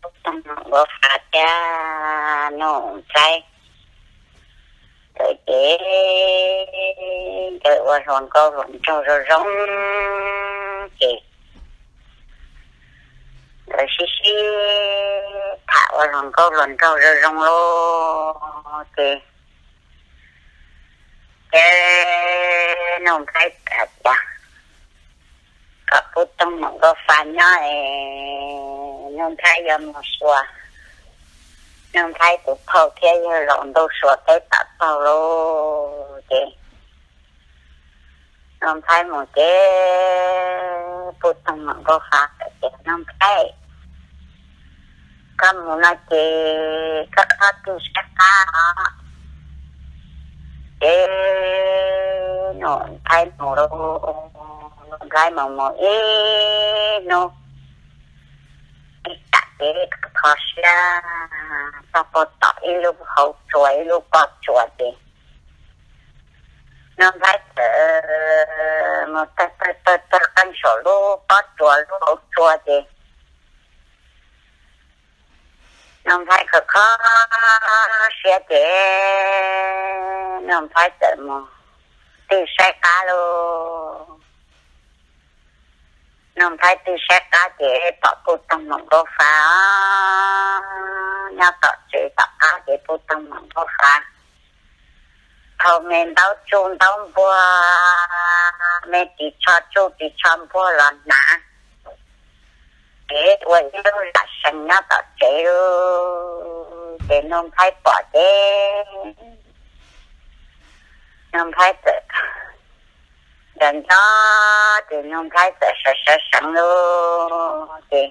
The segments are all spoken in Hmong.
Pub Toog Moom Nkauj Fa thiab Nuj Nplhaib nkawd ces nkawd ua hluas nkauj hluas nraug zoo zoo ces nkawd sib sib tham ua hluas nkauj hluas nraug zoo zoo lawm ces, ces Nuj Nplhaib txawm hais tias kom Pub Toog Moom Nkauj Fa nyob es Nuj Nplhaib yuav mus xyuas Nuj Nplhaib tus phauj thiab yawg laus ntuj Suav teb tom tog lauj ces Nuj Nplhaib mus ces Pub Toog Moom Nkauj Fa txawm tias, Nuj Nplhaib, koj mus no ces koj txhob tig saib qab os. Ces Nuj Nplhaib mus, Nuj Nplhaib mus mus ib hnub ib tsam ces kho siab txog puag tom ib lub hauv tsua ib lub pob tsuas ces Nuj Nplhaib txawm mus tawg tawg tawg tawg qeej saum lub pob tsuas lub hauv tsua ces Nuj Nplhaib kho kho siab ces Nuj Nplhaib txawm mus tig saib qab lauj. Nuj Nplhaib tig saib qab ces pom Pub Toog Moom Nkauj Fa nyob tom tsev tom qab ces Pub Toog Moom Nkauj Fa thau me ntaub tsuj ntaub npuag, me ris tsho tsuj ris tsho npuag los hnav, ces ua ib lub lam sees nyob tom tsev lauj. Ces Nuj Nplhaib pom ces Nuj Nplhaib txawm nco nco ces Nuj Nplhaib txawm sawv sawv seev lauj. Ces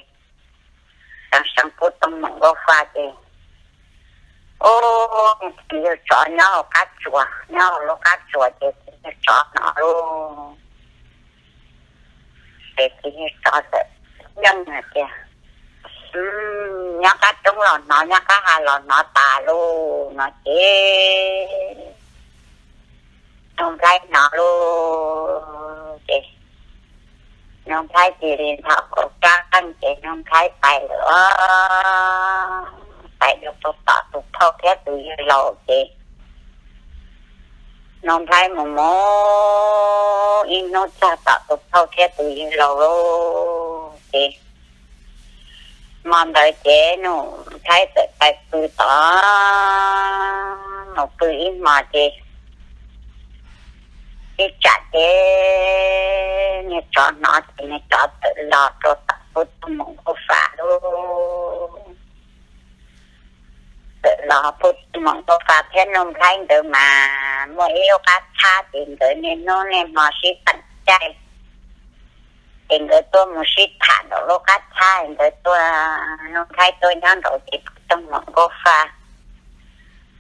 seev seev Pub Toog Moom Nkauj Fa ces, ub, txiv yawg tsov nyob hauv qab tsuas, nyob hauv lub qab tsuas ces txiv yawg tsov hnov lauj. Ces txiv yawg tsov txawm yeej hais tias, nyob qab roob los hnov, nyob qab hav los hnov tas lauj no ces Nuj Nplhaib hnov lauj. Ces Nuj Nplhaib cia li nthos kaus rab qeej ces Nuj Nplhaib pais lawm os, pais dua puag tom tus phauj thiab tus yawg laus ces Nuj Nplhaib mus mus ib hnub txog tom tus phauj thiab tus yawg laus lauj. Ces hmo ntawd ces Nuj Nplhaib txawm pais pw tod, mus pw ib hmos ces ib tsam ces niag tsov hnov ces niag tsov txawm los rau tom Pub Toog Moom Nkauj Fa lauj. Txawm los Pub Toog Moom Nkauj Fa thiab Nuj Nplhaib nkawd mas muaj ib lub qab txhab ces nkawd niaj hnub niaj hmo sib teem caij. Ces nkawd tuaj mus sib tham nraum lub qab txhab, nkawd tuaj, Nuj Nplhaib tuaj nyob nraud ces Pub Toog Moom Nkauj Fa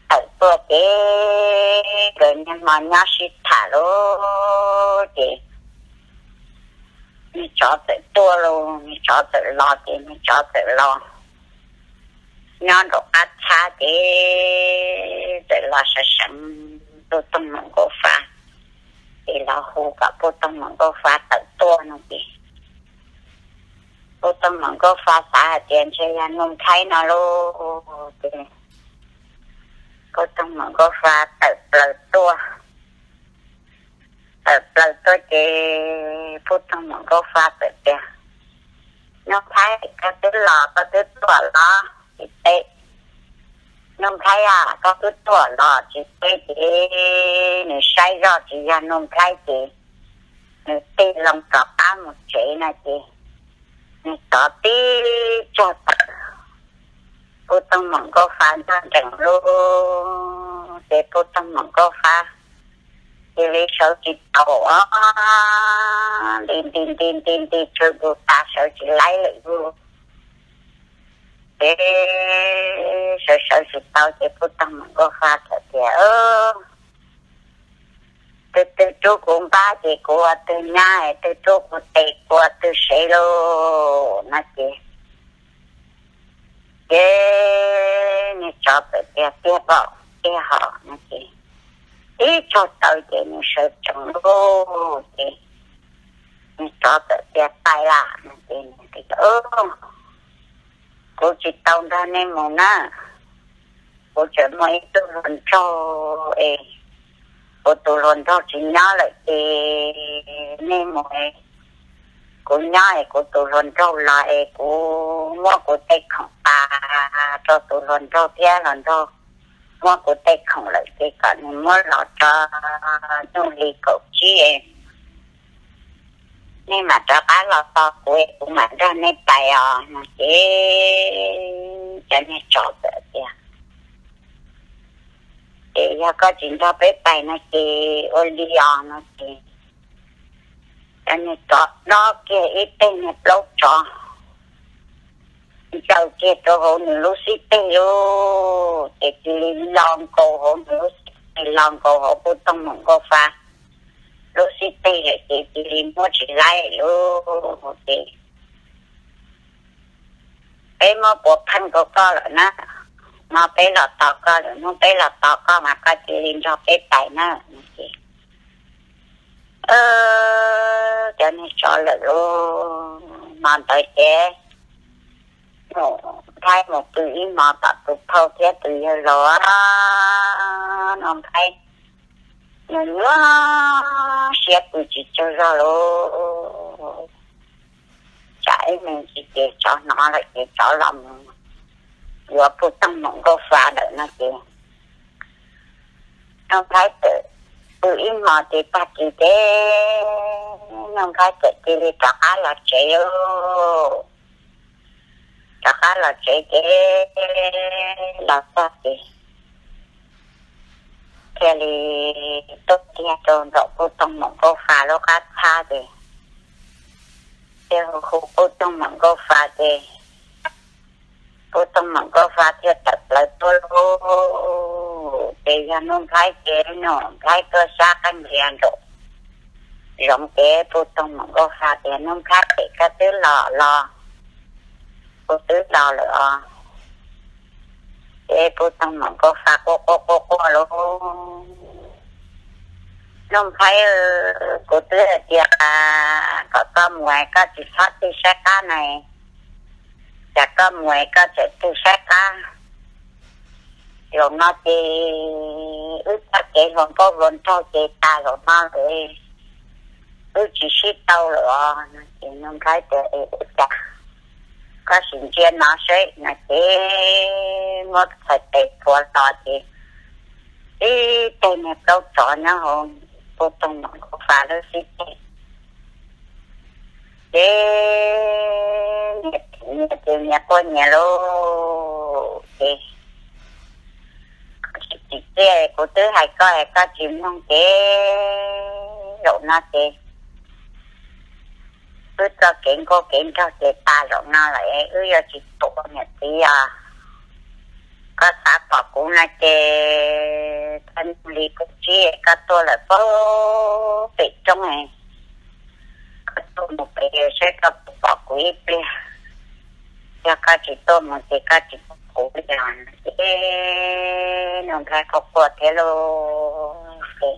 tawm tuaj ces nkawd niaj hmo nyob sib tham lauj. Ces niag tsov txawm tuaj lauj, niag tsov txawm los ces niag tsov txawm los nyob nraum qab txhab ces txawm los sawv seev Pub Toog Moom Nkauj Fa, ces los hu kom Pub Toog Moom Nkauj Fa tawm tuaj no ces Pub Toog Moom Nkauj Fa xav hais tias ntshe yog Nuj Nplhaib no lauj. Ces Pub Toog Moom Nkauj Fa tawm plaws tuaj, tawm plaws tuaj ces Pub Toog Moom Nkauj Fa txawm tias, Nuj Nplhaib, koj twb los koj twb tuaj los tsis teb. Nuj Nplhaib a, koj twb tuaj los tsis teb ces nws saib zoj tsis yog Nuj Nplhaib ces nws tig loo rov qab mus tsev no ces nws tsov tib tsuag tawm Pub Toog Moom Nkauj Fa ntog nrees lauj. Ces Pub Toog Moom Nkauj Fa cia li sawv tsis tau os, nti nti nti nti nti tsw ntu tas sawv tsis laib lawm lauj. Ces sawv sawv tsis tau ces Pub Toog Moom Nkauj Fa txawm tias, Twg twg rub kuv npab ces kuv ua twg nyab, twg rub kuv tes kuv ua twg sev lauj no ces, ces niag tsov txawm tias, Tiag pom tiag hos no ces tib tsuag taw ces nws sawv tsees lauj. Ces Niag tsov txawm tias, Pais las. Ces, Kuv tsis tau nrog nej mus na, kuv tseem muaj ib tug hluas nraug es kuv tus hluas nraug tsis nyob lawm ces nej mus, kuv nyob es kuv tus hluas nraug los es kuv muab kuv tej khoom tas rau tus hluas nraug thiab hluas nraug muab kuv tej khoom lawm ces kom nws muab los rau Nuj Hli kaum tsib, nej mam rov qab los tos kuv es kuv mam nrog nej pais os no ces cov niag tsov txawm tias, Ces yog koj tsis nrog peb pais no ces ua li os no ces cov niag tsov dob kiag ib teg niag plaub tsov ncaws kiag rau hauv nws lub xib teg lauj, ces cia li lo nkaus hauv nws lub xib teg, lo nkaus hauv Pub Tooj Moom Nkauj Fa lub xib teg lawm ces cia li muab tsis laib lauj. Ces peb muab puav pheej rau koj lawm na, no peb los tos koj lawm, hnub peb los tos koj mas koj cia li nrog peb pais na. Ces cov niag tsov lawm lauj, hmo ntawd ces Nuj Nplhaib mus pw ib hmo tom tus phauj thiab tus yawg laus, Nuj Nplhaib nws nyuaj siab pw tsis tsaug zog lauj. Tsam ib me ntsis ces tsov hnov lawm ces tsov los mus yuav Pub Tooj Moom Nkauj Fa lawm no ces Nuj Nplhaib txawm pw ib hmo ces tag kis ces Nuj Nplhaib txawm cia li rov qab los tsev lauj. Rov qab los tsev ces los txog ces thiaj li tuaj kiag rau nraum Pub Tooj Moom Nkauj Fa lub qab txhab ces thiaj hu hu Pub Tooj Moom Nkauj Fa ces Pub Tooj Moom Nkauj Fa thiaj tawm plaws tuaj lauj. Ces yog Nuj Nplhaib ces Nuj Nplhaib tuaj sab qeej ntiav nraum zoov ces Pub Tooj Moom Nkauj Fa tias, Nuj Nplhaib, koj twb los los? Kuv twb los lawm os. Ces Pub Tooj Moom Nkauj Fa quaj quaj quaj quaj lauj, Nuj Nplhaib, kuv twb hais tias kom koj mus koj tsis txhob tig saib qab na, cas koj mus koj tseem tig saib qab? Zaum no ces wb txoj kev hluas nkauj hluas nraug ces tas zaum no lawm, wb tsis sib tau lawm os. Ces Nuj Nplhaib tias, Es ua cas koj sim ntsia no seb no. Ces muab txhais tes phuav los ces ib teg niag plaub tsov nyob hauv Pub Tooj Moom Nkauj Fa lub xib teg. Ces nyias ces nyias quaj nyias lauj. Ces koj tsis tsim txiaj, kuv twb hais koj es koj tsis mloog ces zaum no ces wb txoj kev nkauj kev nraug ces tas zaum no lawm, wb yuav tsis ua niam txiv os. Koj xav pom kuv no ces txog li kaum tsib koj tuaj lawm puag pem roob, koj tuaj mus pem saib koj puas pom kuv ib pliag. Yog koj tsis tuaj mus ces koj tsis pom kuv li os. Ces Nuj Nplhaib quaj quaj thiab lauj. Ces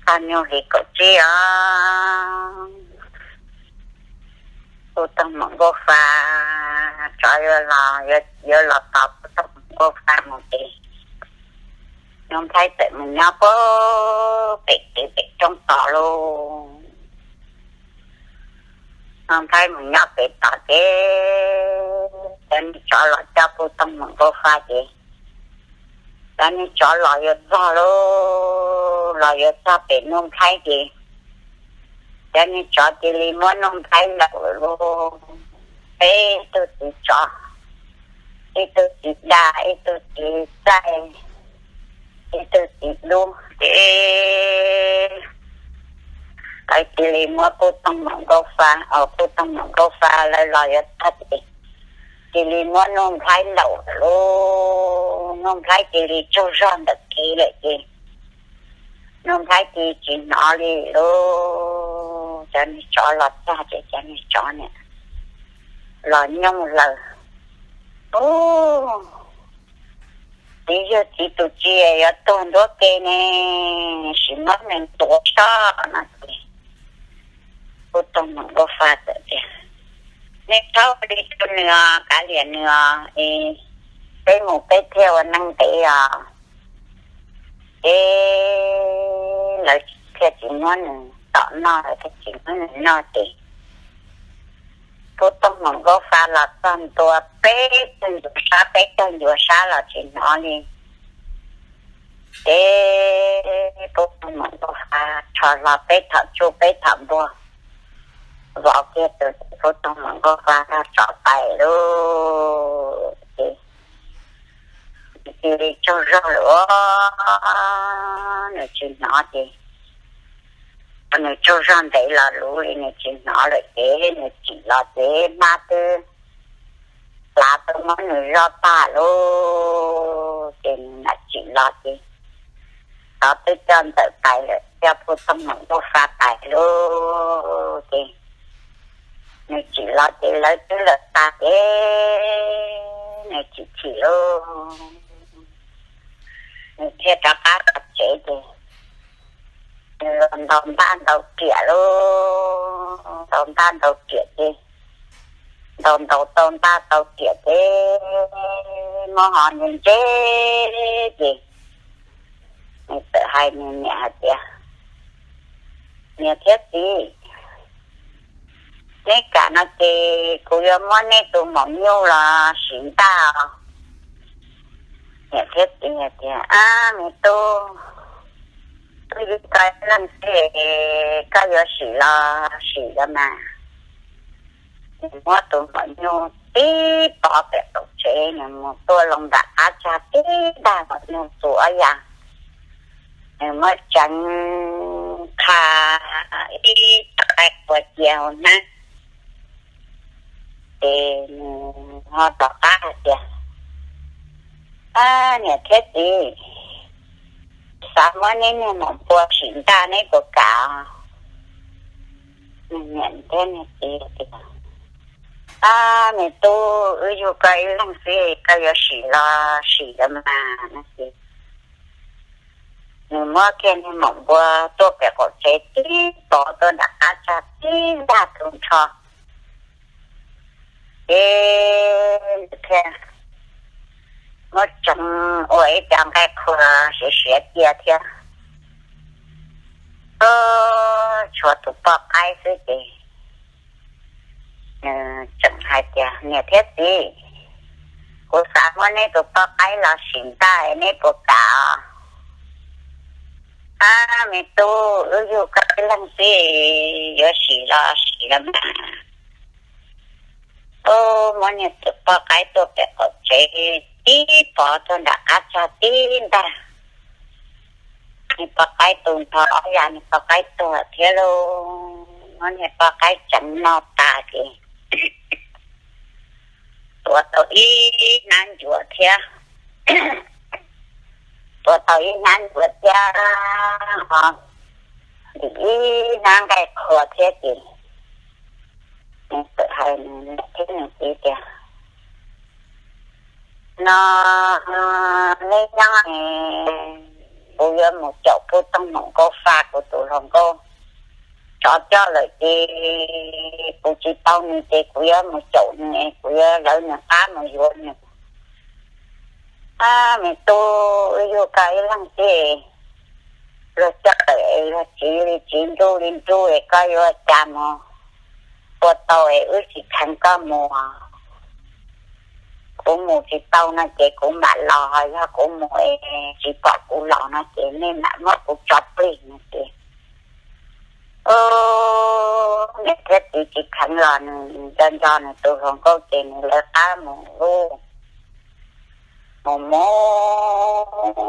txog Nuj Hli kaum tsib os, Pub Tooj Moom Nkauj Fa, tsov yuav los, yuav los tos Pub Tooj Moom Nkauj Fa mus ces Nuj Nplhaib txawm mus nyob puag pem kev pem roob tos lauj. Nuj Nplhaib mus nyob pem tos ces cov niag tsov los coj Pub Tooj Moom Nkauj Fa ces cov niag tsov los yuav txog lauj, los yuav txog pem Nuj Nplhaib ces cov niag tsov cia li muab Nuj Nplhaib ntaus lawm lauj. Peb tug txiv tsov, ib tug txiv daj, ib tug txiv txaij, ib tug txiv dub, ces lawv cia li muab Pub Tooj Moom Nkauj Fa, Pub Tooj Moom Nkauj Fa lawv los yuav txog ces cia li muab Nuj Nplhaib ntaus lawm lauj. Nuj Nplhaib cia li tsaug zog ntawm kev lawm ces Nuj Nplhaib cia li tsis hnov li lauj. Cov niag tsov los txog ces cov niag tsov niam los nyooj laws, Ub, txiv yawg txiv tus tsis yuav tuag ntuab ke ne, sim muab nws ntuav soj no. Pub Toog Meem Nkauj Fa txawm tias, Neb txhob ua li rau nws os, kav liam nws os, es peb mus peb thiaj ua neej ntev os. Ces lawv thiaj tsis muab nws tom noj, lawv thiaj tsis muab nws noj ces Pub Toog Meem Nkauj Fa los txog ntua peb tug ncuav sab, peb tug ncuav sab los tsis hnov li. Ces Pub Toog Meem Nkauj Fa rho hlo peb thaum tsuj peb thaum npuag, vov kiag tus, Pub Toog Meem Nkauj Fa rov tsom pais lawm ces cia li tsaug zog lawm. Nws tsis hnov ces, nws tsaug zog ntev los luv li nws tsis hnov lawm ces nws tsim los ces hmab twb hlav tuaj muab nws zoj tag lawm ces nws mam tsim los ces tov twb coj Ntxawm pais lawm, coj Pub Toog Meem Nkauj Fa pais lawm ces nws tsim los ces lawv twb lawm tag ces nws tsim txim lawm, nws thiaj rov qab los tsev ces nws los ntaus ntaj ntaus riam lawm, ntaus ntaj ntaus riam ces ntaus ntaus tau ntaj tau riam ces muab ho ntse ntse ces nws txawm hais nws niam hais tias, Niam thiab txiv, neb kam no ces kuv yuav muab neb tus maum nyuj los sim ntaj os. Niam thiab txiv hais tias, Ab me tub, wb yug koj ib leeg xwb, koj yuav sim los sim los mas. Nws muab tus maum nyuj tib pov pem qaum tsev, nws mus tuaj loo nram qab tsag tib ntaj maum nyuj txuas ob yam, nws muab tseev qha ib tog qaib qua cia hauv hnab. Ces nws ho rov qab hais tias, Ab niam thiab txiv, xav muab neb niag maum npua sim ntaj, neb puas kam? Nws niam thiab nws txiv tias, Ab me tub, wb yug koj ib leeg xwb, koj yuav sim los sim los mas no ces nws muab kiag niag maum npua tuaj pem qaum tsev tib pov tuaj nram qab tsag tib ntaj tu nrho. Ces nws thiaj muab tseev ua ib co nqaij qhuav siav siav cia thiab, tshuav tus poj qaib xwb ces nws tseem hais tias, Niam thiab txiv, kuv xav muab neb tus poj qaib los sim ntaj, neb puas kam? Ab me tub, wb yug koj ib leeg xwb, yuav sim los sim los mas. Muab niag tus poj qaib tuaj pem qaum tsev tib pov tuaj nram qab tsag tib ntaj, niag poj qaib tu nrho ob yam, niag poj qaib tuag thiab lauj. Muab niag poj qaib tseev noj tas ces tuav tau ib hnab ncuav thiab, tuav tau ib hnab ncuav thiab ho ntim ib hnab nqaij qhuav thiab ces nws txawm hais nws niam thiab nws txiv tias, No neb nyob, kuv yuav mus caum Pub Toog Meem Nkauj Fa, kuv tus hluas nkauj tsov coj lawm ces kuv tsis tau nws ces kuv yuav mus caum nws, kuv yuav lawv nws qab mus yuav nws. Ab me tub, wb yug koj ib leeg xwb, luag coj lawm es luag tsiv li tsiv, nruj li nruj es koj yuav ua cas mus ua tau es wb tsis kheev koj mus. Kuv mus tsis tau no ces kuv mam los, ho yog kuv mus es tsis pom kuv los no ces nej mam muab kuv tso plig no ces niam thiab txiv tsis kheev los, nws nco nco nws tus hluas nkauj ces nws lawv qab mus lub mus mus,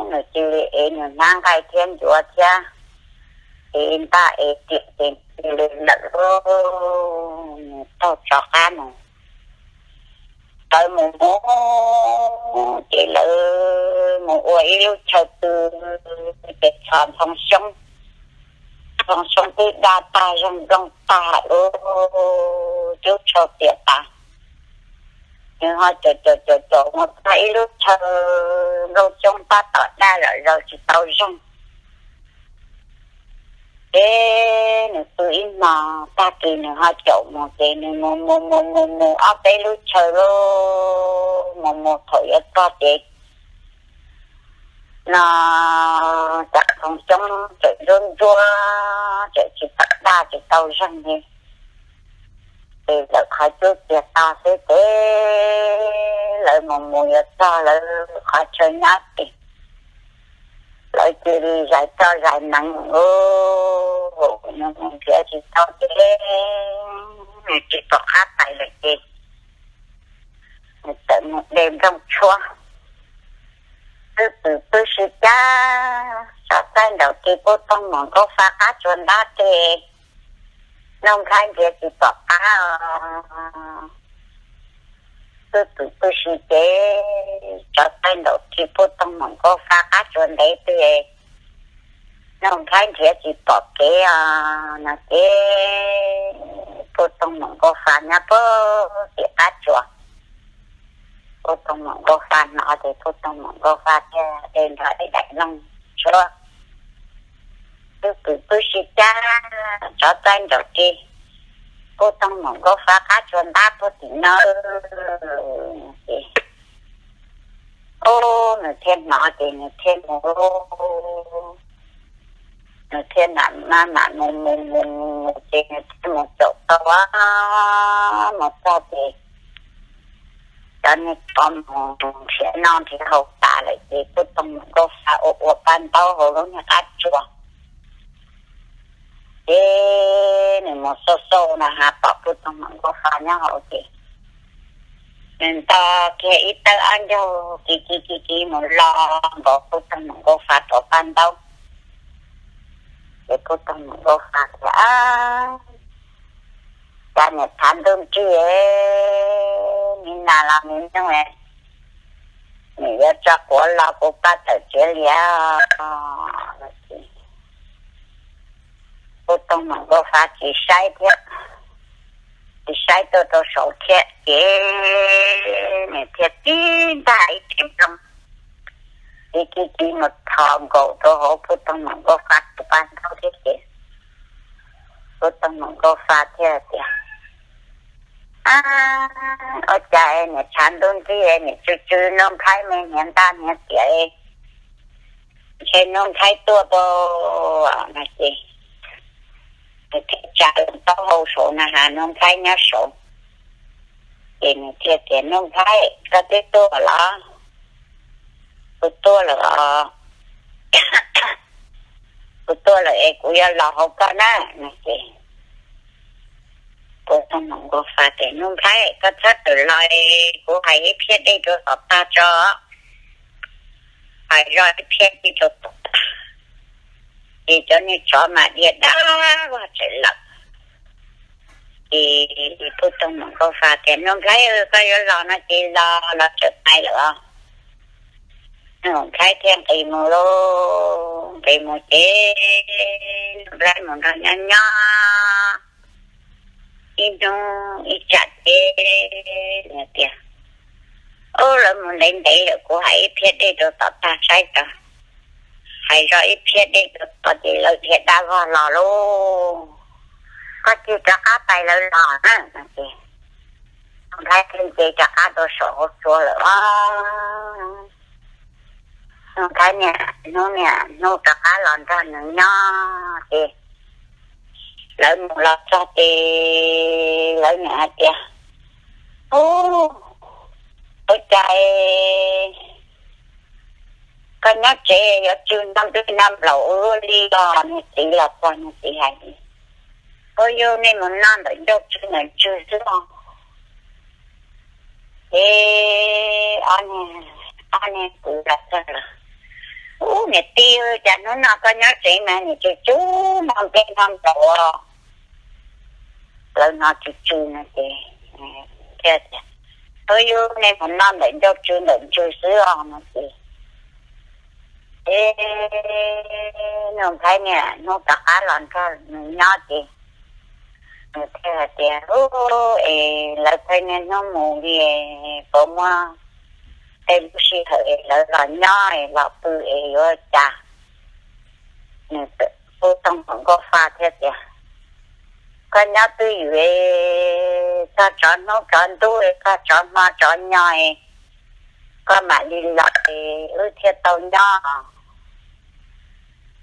nws cia li ev nws hnab nqaij thiab ncuav thiab, ev ntaj ev riam ces cia li lawm lauj. Nws taug tsov qab mus, lawv mus mus ces lawv mus ua ib lub chaw pw ces txhos nphoo xyoob, nphoo xyoob twb daj tag, zeeg nplooj tag lub cub tshau tiam tas. Nws ho caum caum caum caum mus txog ib lub chaw nplooj xyoob tab tom daj lawm, zaum tsis tau zeeg. Ces nws pw ib hmo, tag kis nws ho caum mus ces nws mus mus mus mus mus ob peb lub chaw lauj, mus mus thaum yuav txog ces no cov khoom coob tseem ntsuab ntsuab, tseem tsis tau daj tsis tau zeeg li. Ces lawv qhov cub tiag tag xwb ces lawv mus mus yuav txog lawv qhov chaw nyob ces lawv cia li zais roj zais nees ub, nws mus nrhiav tsis tau ces nws tsis pom qab pais lawm ces nws txawm mus de nplooj tshuab, twb pw pw sib cab, tso tsaib nraum ris pub toog mus nkaub fa qab tsuas ntab ces Nuj Nplhaib nrhiav tsis pom qab os. Twb pw pw sib ces tso tsaib nraum ris pub toog mus nkaub fa qab tsuas ntev twg Nuj Nplhaib nrhiav tsis pom kev os no ces pub toog mus nkaub fa nyob puag tim qab tsuas. Pub toog mus nkaub fa hnov ces pub toog mus nkaub fa thiaj de nrog ib daim nplooj tshuab, twb pw pw sib cab, tso tsaib nraum ris pub toog mus nkaub fa qab tsuas ntab puag tim no ces ub, nws thiaj hnov ces nws thiaj mus, nws thiaj mam mam mus mus mus mus ces nws thiaj mus caum tau, mus txog ces cov niag tsov mus nrhiav noj nrhiav haus tas lawm ces pub toog mus nkaub fa ua ua paj ntaub hauv lub niag qab tsuas. Ces nws mus xauj xauj na has pom pub toog mus nkaub fa nyob hauv ces nws nto kiag ib tawb ob ncaug kiv kiv kiv kiv mus los nkaus pub toog mus nkaub fa rau paj ntaub. Ces pub toog mus nkaub fa tias, Cas niam tshav ntuj nrig, me nas los me noog, nws yuav tso quav los kuv paj tawm txiav lias. Pub toog mus nkaub fa tsis saib thiab, tsis saib tuaj rau saud thiab ces nws thiaj tib ntaj ib cev nplooj kiv kiv kiv mus thos nkaus rau hauv pub toog mus nkaub fa tus paj ntaub thiab ces pub toog mus nkaub fa thiaj tias, Ua cas niam tshav ntuj nrig niam tsw tsw Nuj Nplhaib me hniav ntaj hniav tiam, ntshe Nuj Nplhaib tuaj pab no ces nws thiaj tsa taub hau saud na has Nuj Nplhaib nyob saud. Ces nws thiaj tias, Nuj Nplhaib, koj twb tuaj los? Kuv tuaj lawm os. Kuv tuaj lawm es kuv yuav los hauv koj na no ces pub toog mus nkaub fa tias, Nuj Nplhaib, koj txhob tawm los, kuv hais ib phiab dej rau tom tag tso, hais zoj ib phiab dej rau tom tag. Ces cov niag tsov mas dhia dab vog tawm lawm. Ces pub toog mus nkaub fa tias, Nuj Nplhaib, koj yuav los no ces los, los tawm pais lawm os. Nuj Nplhaib thiaj nqis mus lauj, nqis mus ces Nuj Nplhaib mus nrog nyob nyob ib hnub ib tsam ces nws tias, Ub, lawv mus ntev ntev lawm, kuv hais ib phiab dej rau tom tag saib tso. Hais zoj ib phiab dej rau tom ces lawv dhia dab vog los lauj. Koj cia rov qab pais lawv los na no ces Nuj Nplhaib thiaj nce rov qab rau saum hauv tsua lawm os. Nuj Nplhaib niaj hnub niaj hnub rov qab los nrog nws nyob ces lawv mus los txog ces lawv niam hais tias, Ub, ua cas koj nyob tsev yuav tsw noj dej noj nplaum ua luaj li os? Nws txiv los txog nws txiv hais tias, Ua yog nej mus noj ntawm ncauj tsw ntawm ntswg xwb os. Ces ob niag kwv los txog lawm, Ub, niam tij, cas hnub no koj nyob tsev mas nim tsw tsw noj dej noj nplaum? Lawv no tsw tsw no ces thiaj tias, Ua yog nej mus noj ntawm ncauj tsw ntawm ntswg xwb os no ces ces Nuj Nplhaib niaj hnub rov qab los nrog nws nyob ces nws thiaj hais tias, Ub, es lawv pheej niaj hnub mus li, puas muaj tej lub sij hawm es lawv los nyob es los pw es yuav cas? Nws txawm Pub Toog Meem Nkauj Fa thiaj tias, koj nyob twj ywm, txog tsov hnub tsov ntuj, txog tsov hmo tsov nyo, koj mam li los wb thiaj tau nyob.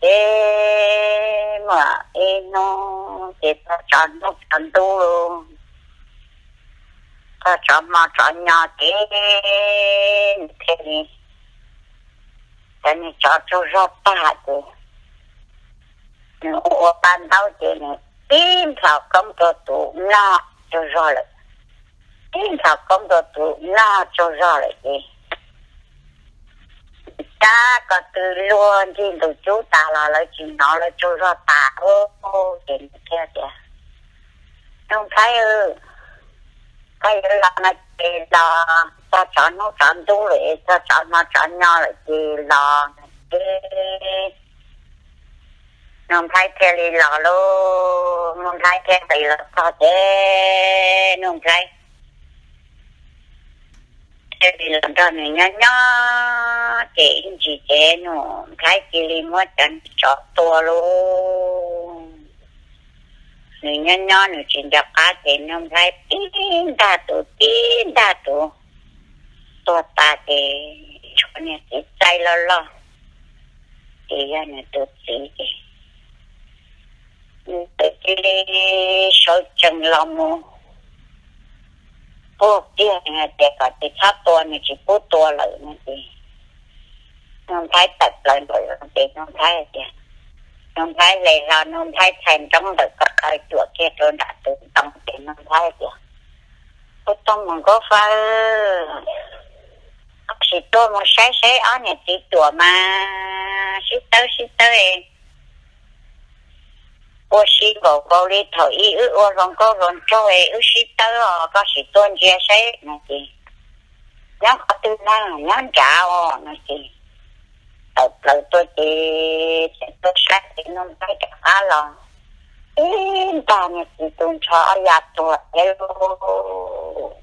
Ces muaj ib hnub ces txog tsov hnub tsov ntuj, txog tsov hmo tsov nyo ces nws thiaj li, cov niag tsov tsaug zog tag ces nws ua ua paj ntaub ces nws tib nplhos koob rau tus noj tsaug zog lawm, tib nplhos koob rau tus noj tsaug zog lawm ces cab ko tw luag ncig ntug cub tas los lawv tsis hnov, lawv tsaug zog tas. Ces nws thiaj tias, Nuj Nplhaib, koj yuav los no ces los, txog tsov hnub tsov ntuj lawm, txog tsov hmo tsov nyo lawm ces los. Ces Nuj Nplhaib thiaj li los lauj, Nuj Nplhaib thiaj li los txog ces Nuj Nplhaib thiaj li los nrog nws nyob nyob ces ib ntsis ces Nuj Nplhaib cia li muab cov niag tsov tua lauj. Nws nyob nyob nws tsis nco qab ces Nuj Nplhaib tib ntaj tus tib ntaj tus tuag tas ces tshuav niag txiv txaij loj loj ces yog nws tus txiv ces nws cia li sawv tsees los mus puag kiag nws hais tias kom tsis txhob tua, nws tsis pub tua lawm no ces Nuj Nplhaib tawm plaws nraum zoov ces Nuj Nplhaib hais tias, Nuj Nplhaib hle hlo Nuj Nplhaib txhais nroob ntawm ko taw cuam kiag rau nram tus ntoo ces Nuj Nplhaib hais tias, Pub Toog Meem Nkauj Fa, koj sim tuaj mus saib saib ob niam txiv cuam mas sib tawb sib tawb ua si npaum nkaus li thaum ub wb ua hluas nkauj hluas nraug es wb sib tawb os, koj sim tuaj ntsia saib no ces, Nyob qhov twg na? Nyob nrad os no ces tawm plaws tuaj ces txawm tuaj saib ces Nuj Nplhaib rov qab los ib ntaj niag txiv tu nrho ob ya tuag thiab lauj.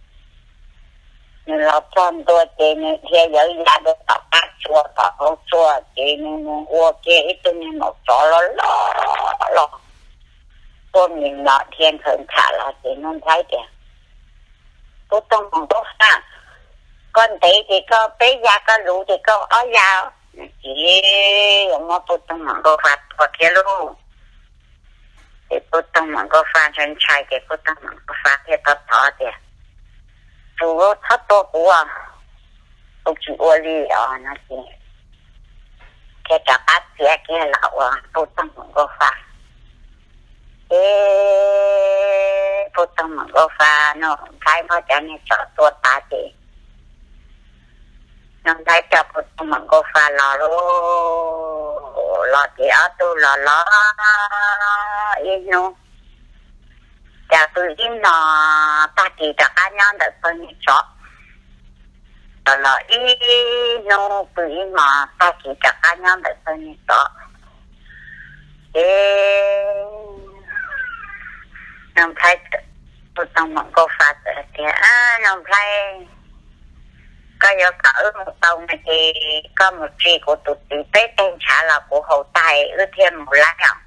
Nws los txog ntua ces nws dhia yawv ya rau tom qab tsua tom hauv tsua ces nws mus ua kiag ib tug niag maum tsov loj loj los tuaj mis mos dhia nkhaws nkham los ces Nuj Nplhaib tias, Pub Toog Meem Nkauj Fa, koj ntev ces koj peb ya, koj luv ces koj ob ya. Ces yuav muab Pub Toog Meem Nkauj Fa tua thiab lauj. Ces Pub Toog Meem Nkauj Fa ntshai ntshai ces Pub Toog Meem Nkauj Fa thiaj thov thov tias, Tus txhob tua kuv, kuv tsis ua li os no ces thiaj rov qab txiav kiag los ua Pub Toog Meem Nkauj Fa. Ces Pub Toog Meem Nkauj Fa, Nuj Nplhaib muab cov niag tsov tua tas ces Nuj Nplhaib coj Pub Toog Meem Nkauj Fa los lauj. Los ces ob tug los los ib hnub, cas pw ib hmos tag kis rov qab nyob ntawm pawg niag tsov. Los los ib hnub pw ib hmos tag kis rov qab nyob ntawm pawg niag tsov. Ces Nuj Nplhaib, Pub Toog Meem Nkauj Fa txawm hais tias, Nuj Nplhaib, koj yuav kom wb mus tau no ces koj mus tsim kuv tus txiv peb teg ntshav los kuv haus tag wb thiaj mus laib os.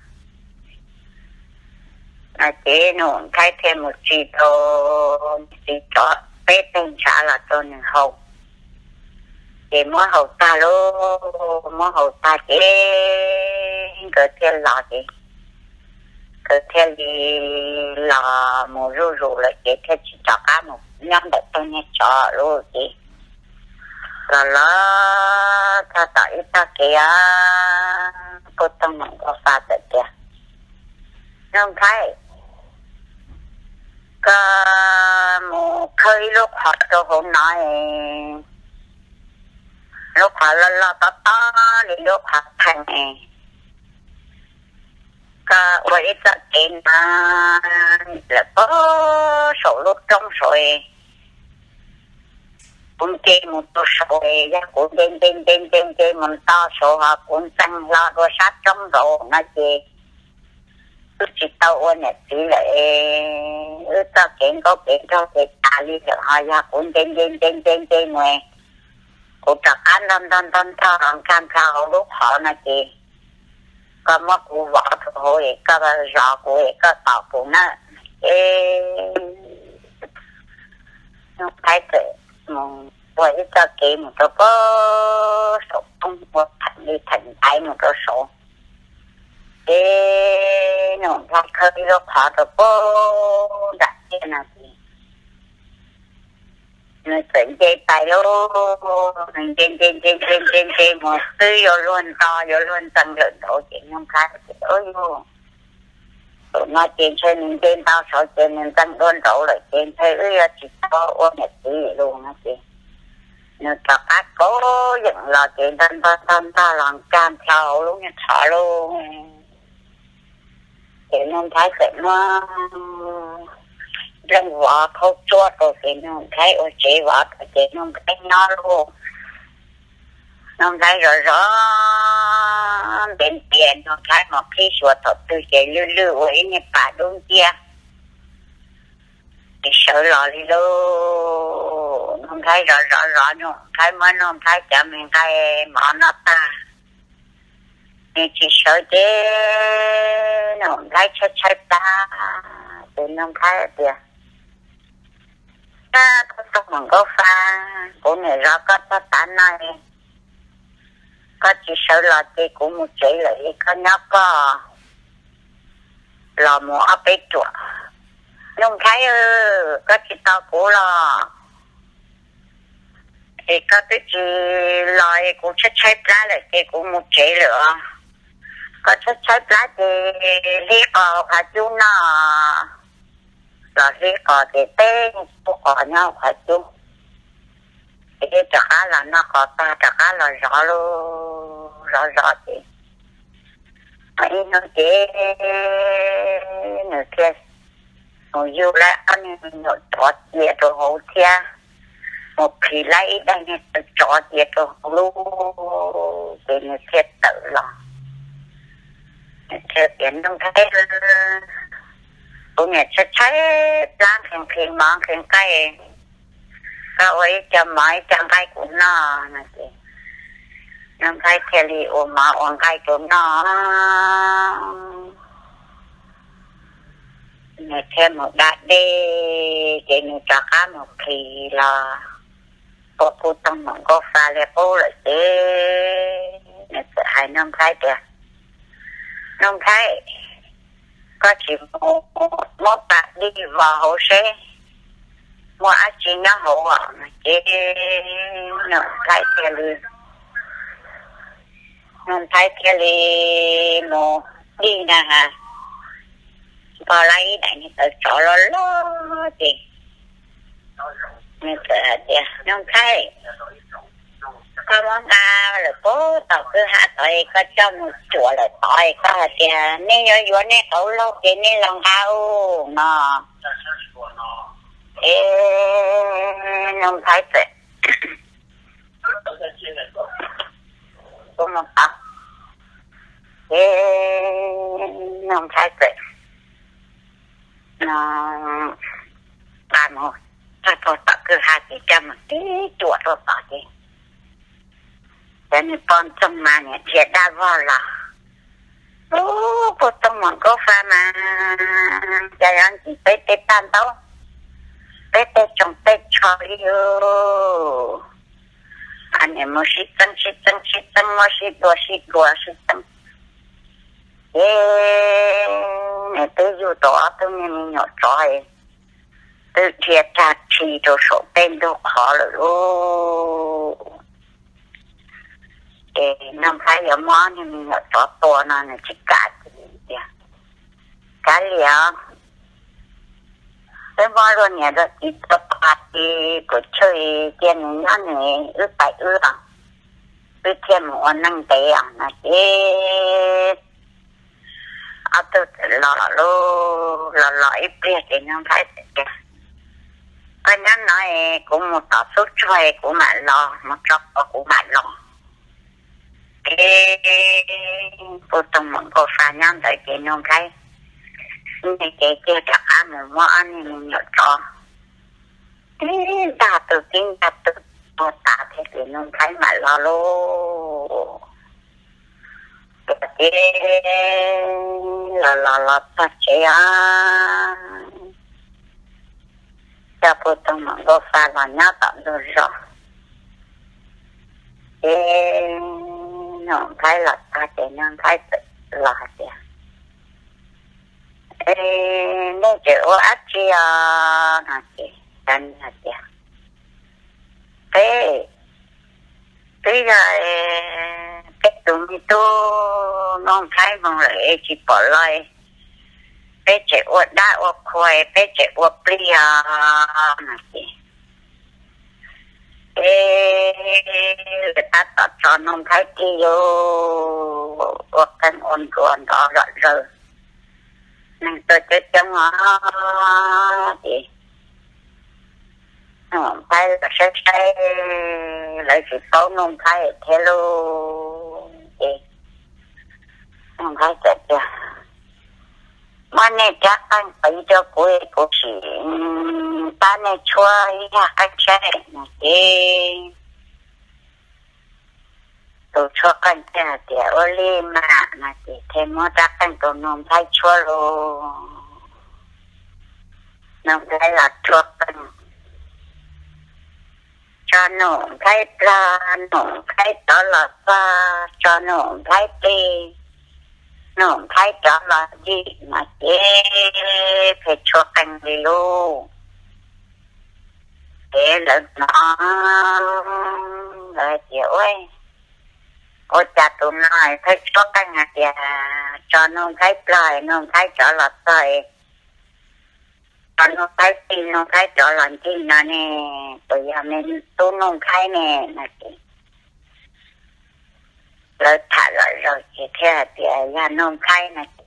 No ces Nuj Nplhaib thiaj mus tsim rau txiv tsov peb teg ntshav los rau nws haus. Ces muab haus tag lauj, muab haus tag ces nkawd thiaj los ces nkawd thiaj li los mus zuj zus lawm ces thiaj tsis rov qab mus nyob ntawm pawg niag tsov lauj. Ces los los txog tom ib tog kev os, Pub Toog Meem Nkauj Fa txawm tias, Nuj Nplhaib, koj mus khawb ib lub qhov rau hauv no, lub qhov loj loj tob tob li lub qhov theej, koj ua ib txoj kev no lawm puag saum lub roob saud, kuv nce mus rau saud, yog kuv nce nce nce nce nce mus nto saud ho kuv ntxeev hlo dua sab roob nkaus no ces wb tsis tau ua niam txiv lawm, wb txoj kev nkauj kev nraug ces tas li lawm. Ho yog kuv nce nce nce nce nce mus, kuv rov qab ntog ntog ntog ntog nkag nkaus hauv lub qhov no ces koj muab kuv vov rau hauv es koj zov kuv es koj tos kuv na. Es Nuj Nplhaib txawm mus ua ib txoj kev mus rau pem saum roob, ua theem li theem ntaiv mus rau saud. Ces Nuj Nplhaib khawb ib lub qhov rau pem nram tiaj no ces nws txawm nce tais lauj, nws nce nce nce nce nce nce mus twb yuav luag nto yuav luag ntxeev lawm nraud ces Nuj Nplhaib tias, Ub yug, tus no ces ntshe nws nce ntau saud ces nws ntxeev dua nraud lawm ces ntshe wb yuav tsis tau ua niam txiv lus no ces nws rov qab kav yeem los ces ntog ntog ntog ntog los nkag nplho hauv lub niag qhov lauj. Ces Nuj Nplhaib txawm muab nplooj vov khaub tsuab rau ces Nuj Nplhaib ua tsev vov rau ces Nuj Nplhaib nyob lauj. Nuj Nplhaib zov zov ntev ntias, Nuj Nplhaib mus qhib xyuas thaum twg ces lwj lwj ua ib niag pas dub nciab, tsis sawv los li lauj. Nuj Nplhaib zov zov zov, Nuj Nplhaib muab Nuj Nplhaib cov me nqaij mov noj tag, nws tsis sawv ces Nuj Nplhaib tshaib tshaib plab ces Nuj Nplhaib tias, Ab, koj tus muam Nkauj Fa, kuv niam zov koj txog tav no, koj tsis sawv los ces kuv mus tsev lawm, koj nyob koj los mus ob peb ruam. Nuj Nplhaib, koj tsis tos kuv los? Es koj twb tsis los es kuv tshaib tshaib plab lawm ces kuv mus tsev lawm os. Koj tshaib tshaib plab ces hlib qos qhov cub noj, los hlib qos ces teb tub qos nyob qhov cub. Ces rov qab los noj qos tag rov qab los zov lauj, zov zov ces ib hnub ces nws thiaj mus yug lawm ob niag me nyuam tsov cia rau hauv thiab, mus phis lawm ib daim niag taw tsov cia rau hauv lauj, ces nws thiaj tawm los. Nws thiaj tias, Nuj Nplhaib, kuv niam tshaib tshaib plab nqhis nqhis mov nqhis nqaij, koj ua ib co mov ib co nqaij kuv noj no ces Nuj Nplhaib thiaj li ua mov ua nqaij rau noj. Nws thiaj mus da dej ces nws rov qab mus phis los ua kuv tus muam Nkauj Fa li qub lawm ces nws txawm hais Nuj Nplhaib tias, Nuj Nplhaib, koj tsis mus muab pas dij vos hauv seb muaj dab tsi nyob hauv os? Ces Nuj Nplhaib thiaj li, Nuj Nplhaib thiaj li mus dij na has, npog lawm ib daim niag taw tsov loj loj ces nws txawm hais tias, Nuj Nplhaib, koj muab nqa lawm puag tom kwj ha tod es koj coj mus cuam lawm tod es koj hais tias nej yuav yuav nej qauv laug ces nej los nqa no. Es Nuj Nplhaib txawm, kuv mus tod, es Nuj Nplhaib txawm nqa mus txog rau tom kwj ha ces coj mus tib cuam rau tod ces cov niag poj ntxoog mas niam dhia dab vog los, Ub, kuv tus muam Nkauj Fa mas cas yuav nkim peb tej paj ntaub, peb tej tsoos tej tsho li os. Niam mus sib txeeb sib txeeb sib txeeb, muab sib dua sib dua sib txeeb. Ces nws twb yug tau ob tug niag me nyuam tsov, twb dhia tag rhi rau saum tej ntug qhov lawm lauj. Ces Nuj Nplhaib yuav muab niag me nyuam tsov tua no nws tsis kam ces tias, Kav liam, peb muab luag niam luag txiv tua tas ces puas tsawg, cia nws nyob nws, wb pais wb os, wb thiaj mus ua neej ntev os no ces ob tug txawm los lauj. Los los ib pliag ces Nuj Nplhaib txawm tias, Koj nyob no es kuv mus tom xub tsuag es kuv mam los, mus tso quav kuv mam los. Ces kuv tus muam Nkauj Fa nyob ntawd ces Nuj Nplhaib nyiag cev kiag rov qab mus muab ob niag me nyuam tsov tib ntag tus tib ntag tus tua tas thiab ces Nuj Nplhaib mam los lauj. Ces Ces los los los txog tsev os, coj pug toog mus nkauj fa los nyob tom ntug zos. Ces Nuj Nplhaib los txog ces Nuj Nplhaib txawm los hais tias, Nej tseem ua dab tsi os? No ces cov niag hais tias, Peb twb yog peb tus me tub Nuj Nplhaib mus lawm es tsis pom los, peb tseem ua dab ua qhua, peb tseem ua plig os. No ces ces lawv tab tom tso Nuj Nplhaib plig, yus ua qeej ua nruas nrov zom zaws, neeg tuaj coob coob os. Ces Nuj Nplhaib los saib saib, lawv tsis paub Nuj Nplhaib thiab lauj. Ces Nuj Nplhaib txawm tias, Muab nej rab qeej pes rau kuv, kuv sim pab nej tshuab ib yam qeej saib. No ces tus tshuab qeej thiaj hais tias, Ua li mas. No ces thiaj muab rab qeej rau Nuj Nplhaib tshuab lauj. Nuj Nplhaib los tshuab qeej, tso Nuj Nplhaib plog, Nuj Nplhaib rov los txog, tso Nuj Nplhaib plig, Nuj Nplhaib rov los ncig. No ces pheej tshuab qeej li lauj. Ces lawv hnov, lawv hais tias, Ua cas tus no pheej tshuab qeej hais tias tso Nuj Nplhaib plog, Nuj Nplhaib rov los txog, tso Nuj Nplhaib plig, Nuj Nplhaib rov los ncig no ne? Puas yog me tub Nuj Nplhaib ne? No ces lawv tham zom zaws ces thiaj hais tias yog Nuj Nplhaib no ces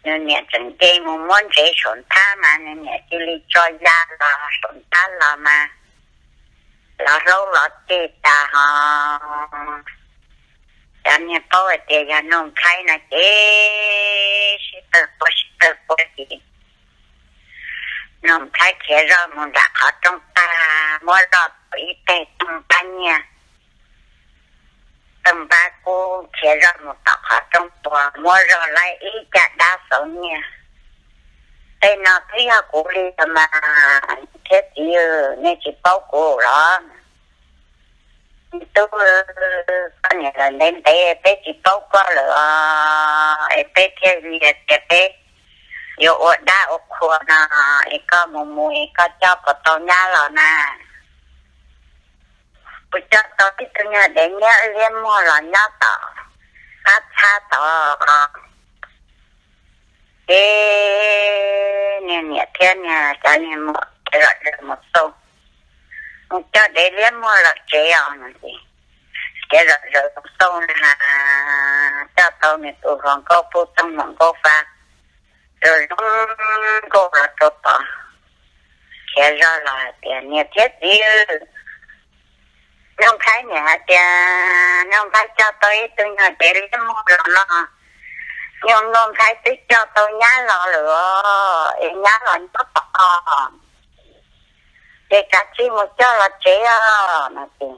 nws niam tseem nce mus muab ntsev saum nthab mas nws niam cia li tso ya los saum nthab los mas los hlaub los ceg tas ho. Cov niag paub hais tias yog Nuj Nplhaib no ces sib tawg quaj sib tawg quaj ces Nuj Nplhaib khiav zoj mus nram qhov rooj tag, muab zoj tau ib teg tooj npab nyiaj, tooj npab kub, khiav zoj mus tom qhov rooj tuag, muab zoj laib ib caj dab xauv nyiaj. Tej no twb yog kuv li los mas, thiab txiv, nej tsis paub kuv los? Tub, koj niam lawm ntev ntev peb tsis paub koj lawm os, es peb thiaj li tias peb yuav ua dab ua qhua no, es koj mus mus es koj coj puas tau nyab los na? Kuv coj tau ib tug nyuag dev liab muag los nyob tom qab txhab tod. Ces niag niam thiab niag cov niag muam khiav zom zaws mus xauj, mus coj dev liab muag los tsev os no ces khiav zom zaws mus xauj na, coj tau nws tus hluas nkauj pug toog maum nkauj fa zoo zoo nkauj los rau tod. Khiav zoj los hais tias, Niam thiab txiv, Nuj Nplhaib niam hais tias Nuj Nplhaib coj tau ib tug nyuag dev liab muag los no, nyuag Nuj Nplhaib twb coj tau nyab los lawm os, es nyab los nyob tom no, ces kav tsij mus coj los tsev os no ces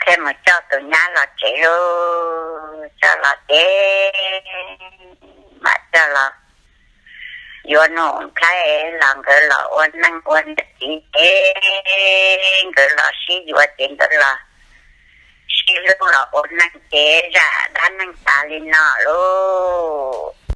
thiaj mus coj tus nyab los tsev lauj. Coj los ces mam coj los yuav Nuj Nplhaib los nkawd los ua neej ua niam txiv ces nkawd los sib yuav ces nkawd los sib hlub los ua neej ces zaj dab neeg tas li no lauj.